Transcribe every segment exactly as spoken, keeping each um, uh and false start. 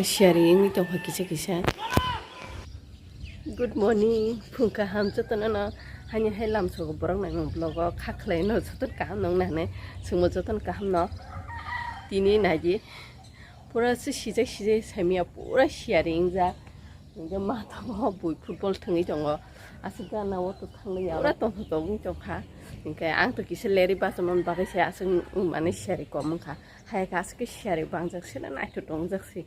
Sharing wngwi tongkha kisa kisa. Good morning, phung kaham jotono no. Hani hai lamsogo borok naimung vlog o kha khlai no joto kaham nong nane sungmo jotono kaham no. Tini naidi pura se sijak sijak samia pura sharing wngjak. Hingke ma tongo bui football thwngwi tongo. Aswk gana o to thangwi ya. Pura tongthok tongwi tongkha. Hingke ang to kisa leri bachama bagwi se aswk mane sharing kom wngkha. Hai kha aswk siyari bangjak se na naithok tongjak se.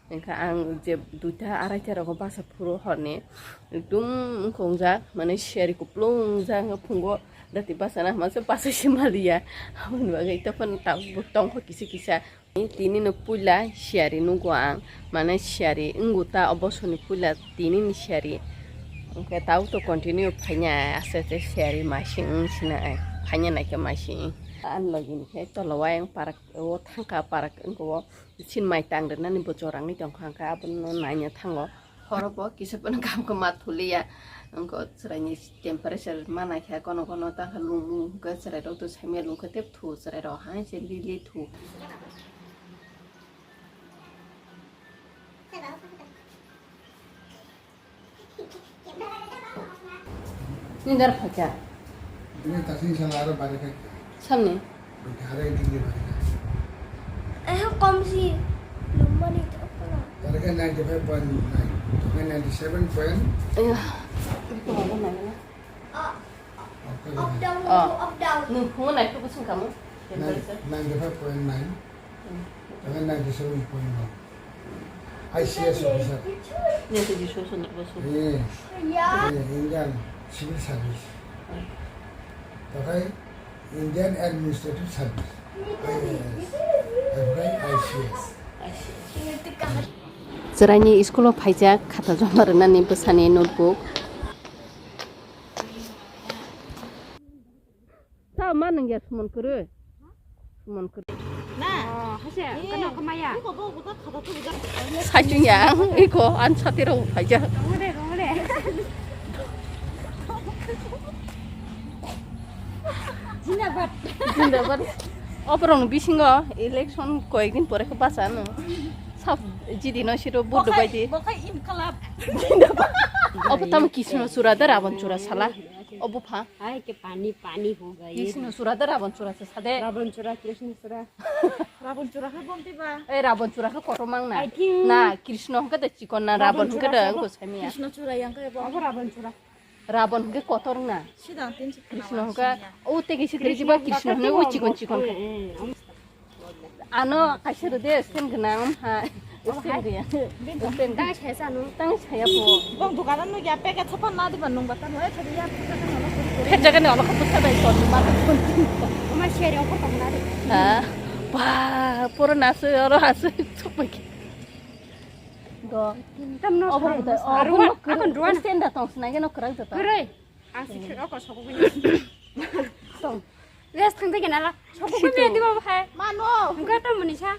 Hingkha ang je duita araita rogo basa phuru horni ekdum wngkha wngjak, mane siyari kuplung wngjak, hingkha phungo dati basa na hwnma se basa se maliya. Aboni bagwi tei phano tabuk bo tongkha kisa kisa. Tini no puila siyari nugo ang, mane siyari wngo ta o bosoni puila tini ni siyari. Hingkha tabuk to continue phaina aste aste siyari masing wng sina ai, phaina naikhe masing. Ang logi ni khe tola o ayang parak. O thangkha parak wngkha o, chini mai tang rwnani bo jorangwi tongkha, hwnkhe abono naina thango. Horo bo kisa phano kam khe ma thuliya, wngkha o chwraini temperature ma naikha, kono kono tangkha lung lung, hwnkhe chwrairok to saimya lungkha tei thu chwrairok hai se li li thu. Nidar phaikha. Ini tasing sala aro bari kha. Samni. Bari kha, aro ini bari kha. Eh, kom si. Lumani to pala. Bari kha ninety five point nine. Ninety seven point. Iya. Ini ko apa namanya? Up, up, down, up, down. Nung phungo naikhe bwswng kamo? Temperature? Ninety five point nine. Tangkhe ninety seven point one. I C S officer. Ninety seven officer. Eh, eh, Indian Civil Service. Tangkhe Indian Administrative Service. I A S. Tangkhe I C S. Chwraini school-o phaijak, khata joma rwnani bwsani notebook. Ta ma nang ya sumon kwrwi. Sumon kwrwi. Na. Oh, hase. Kano khamaya. Iko bo buka khata tu buka. Saichung ya, iko an sati rok phaija. Rongole, rongole. Jindabad. Jindabad. Oborong bisingo election koyekdin pore khe basa ano. Sab jidi no siro vote bai di. Bokai inkalab. Jindabad. Obo tamo Kisno Chura da Rabon Chura sala. Obo pha. Hai ke pani pani ho gaye. Kisno Chura da Rabon Chura se sade. Rabon Chura, Kisno Chura. Rabon Chura khe bomti ba. Eh, Rabon Chura khe kotor mang na. I think na, Kisno hwnkhe de chikon na, Rabon hwnkhe de wngkha samia. Kisno Chura yang khe bo. Abo Rabon Chura. Rabon hwnkhe kotor wngna. Sida tin si Krisno hwnkhe o tegi si tegi ba Krisno hwnkhe o chikon chikon khe. Ano kaisa rwde stand gwnang ha. Stand gwnang. Stand gwnang. Tang saya po. Bong dukanan no ya peke thopan na diba nung bata no e thodi ya. Phet jaga ni olok bwsa bai ton ma. Oma seri ongkor tong na de. Ha. Ba pura nasu oro asu chukmaki. Do. Tamno obo kham da, mas-, oh, aru bono wa-, kwrwi akon duan. Stand da tong sinai geno kwrwi da tong. Kwrwi. Ang si khwrwi oko sobo gini. Tong. Rest thang de gena la. Sobo gini di babo hai. Mano. Enggak tong muni sa.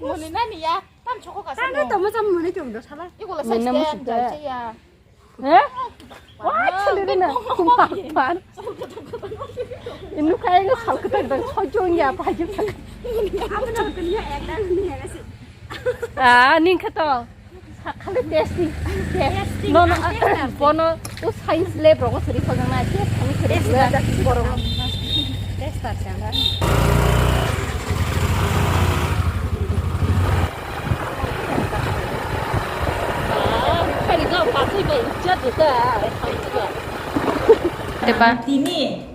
Muni nani ya. Tam soko ka sa. Tang to mo jam muni tong do sala. Iko la sa stand da ya. He? Wah, cendera na. Kumpar. Inu kaya nge sal ketak dang sojong ya, apa aja. Ah, ning kata. Khali testing. Testing. No, no, bono, o science lab rogo seri khojang na, test kami seri lab borok. Test ta chang. Teba. Tini.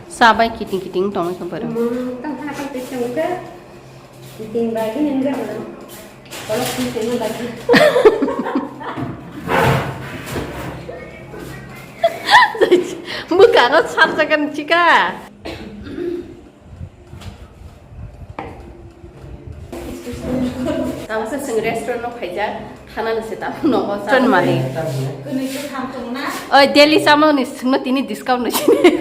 Sabai kiting kiting tong khe baro. Hmm, tang khana kal pisa uda. Kiting bagi nengga baro. Kalau kiting bagi. Bwkango sarjagan chika. Tamo se chwng restaurant no phaijak, khana ni se tamo nogo. Restaurant malik. Oi, daily chamani swngno tini discount no sini.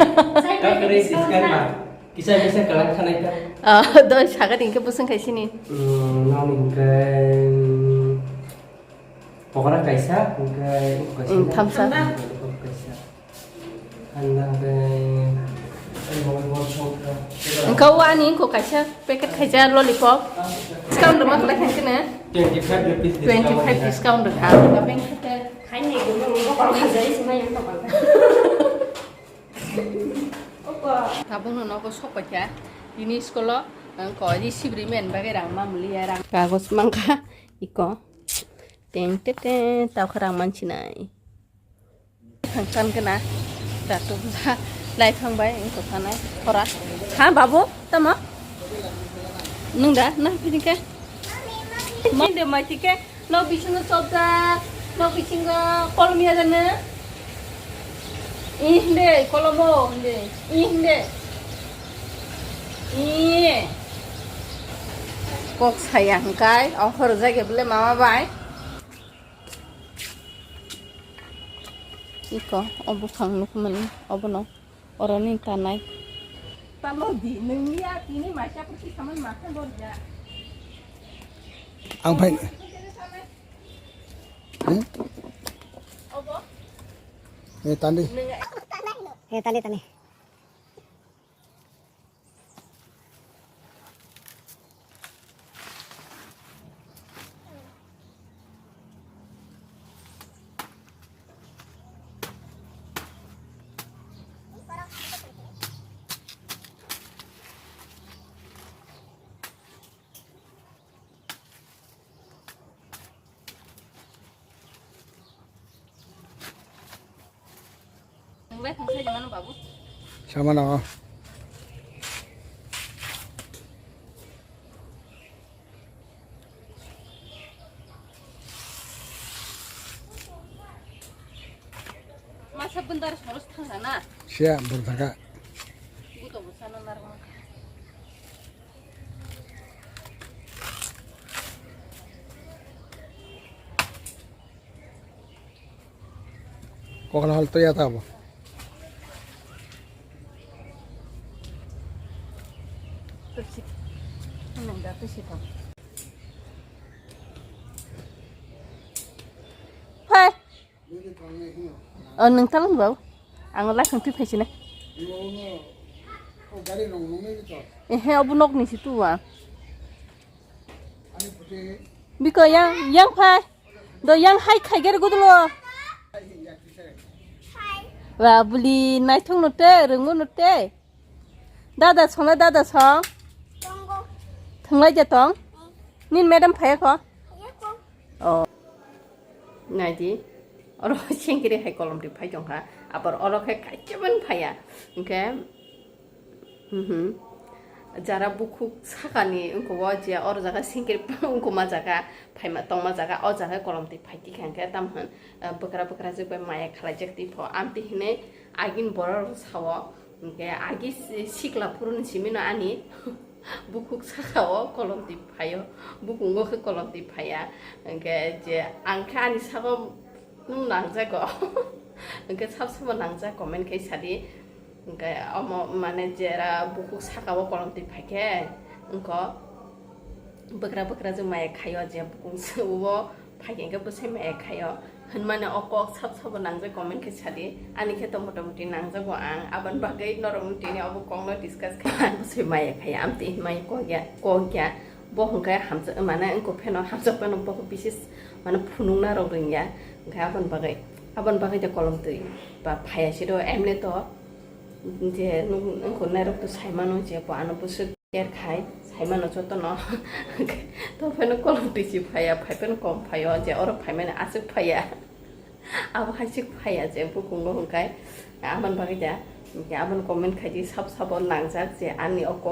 Ka kwrwi discount ma. Kisa kisa kwlak khanai ta. Ah, doi saga dingke busung khai sini. Hmm, nang hingke, hmm, pokora kaisa, hingke kaisa. Hmm, thamsa. Kaisa. Handa hingke, hingke wani ko kaisa packet khaijak lollipop. Discount rwma khlai khankhe ne? Twenty five rupees discount. Twenty five discount rwkha. Khaini gumung bokol khajai sima yang tokang. Tabukno nogo sokpaikha. Tini school-o, ang koi di sibri men bagwi rang mamliya rang. Kagos mangkha iko. Teng te te tawkha rang mansinai. Thang san kena. Datuk da. Lai thang bai, iko thanai. Khora. Ha, babu, tamo? Nung da, na pini ke? Mai de mai tike. No bisingo chopjak, no bisingo kolom ya jana. Ih, hinde, kolomo, hinde. Ih, hinde. Ih. Kok saya hingkai, ongkhor jage bele mama bai. Iko, obo phang nukmani, obono. Oroni tanai. Talo di, nungya, tini maisa putih saman makan borja. Ang phai. Hmm? Eh, tandi. Eh, tandi, tandi. Nung bai phung sai mano babu. Samano. Masa bendar soros thang na. Siya bendar ka. Buto busa na narma. Kokla hal to ya ta bo. Pepsi. Nang da Pepsi to. Hai. Oh, nang talang bau. Ang lai khang twi phaisina. Ehe, obo nok ni situ wa. Biko yang, yang phai. Do yang hai khai ger gudulo. Wa buli naithok no te, rungu no te. Dada song na dada song. Thunglai ja tong. Nin madam phai kho. Oh. Naidi. Oro sengkiri hai kolom ri phai tong kha. Abar oro khe kaichibin phaiya. Hingkhe Mhm. Jara bukhuk sakani wngkha o je oro jaga singkir wngkha ma jaga phaima tongma jaga o jaga kolom twi phai tikha hwnkhe tamo hwn, ah, bwkra bwkra jwk bai maya khlaijak twi pho amtwi hinwi agini borok rok sao hwnkhe agi si-, sikla phuruni simi no ani bukhuk saka o kolom twi phaio bukungo khe kolom twi phaiya hwnkhe je ang khe ani saka o Nwng nangjago. Hwnkhe sab sabo nangjak comment khai sadi. Hwnkhe omo mane jera bukhuk saka o kolom twi phaikhe wngkho bwkra bwkra jwk maya khaio je bukhuk sabo phaikhe hwnkhe bwsai maya khaio. Hwnmani o kok sab sabo nangjak comment khai sadi. Ani khe to motamoti nangjago ang. Aboni bagwi norokni tini obo kokno discuss khai. Ang bwsai maya khaio. Amtwi hinmai kok ya, kok ya. Bo hwnkhe hamjak mane wngkha pheno hamjak pheno bo bises mane phunukna rok rwngya. Hwnkhe aboni bagwi, aboni bagwi de kolom twi ba phaiya siro emne to je nung wngkha nairok to saimano je bo ano bwswk care khai saimano jotono. To pheno kolom twi si phaiya phai pheno kom phaio je oro phaimani aswk phaiya. Abo hai se phaiya je bukungo hwnkhe aboni bagwi da, hwnkhe aboni comment khai di sab sabo nangjak je ani o kok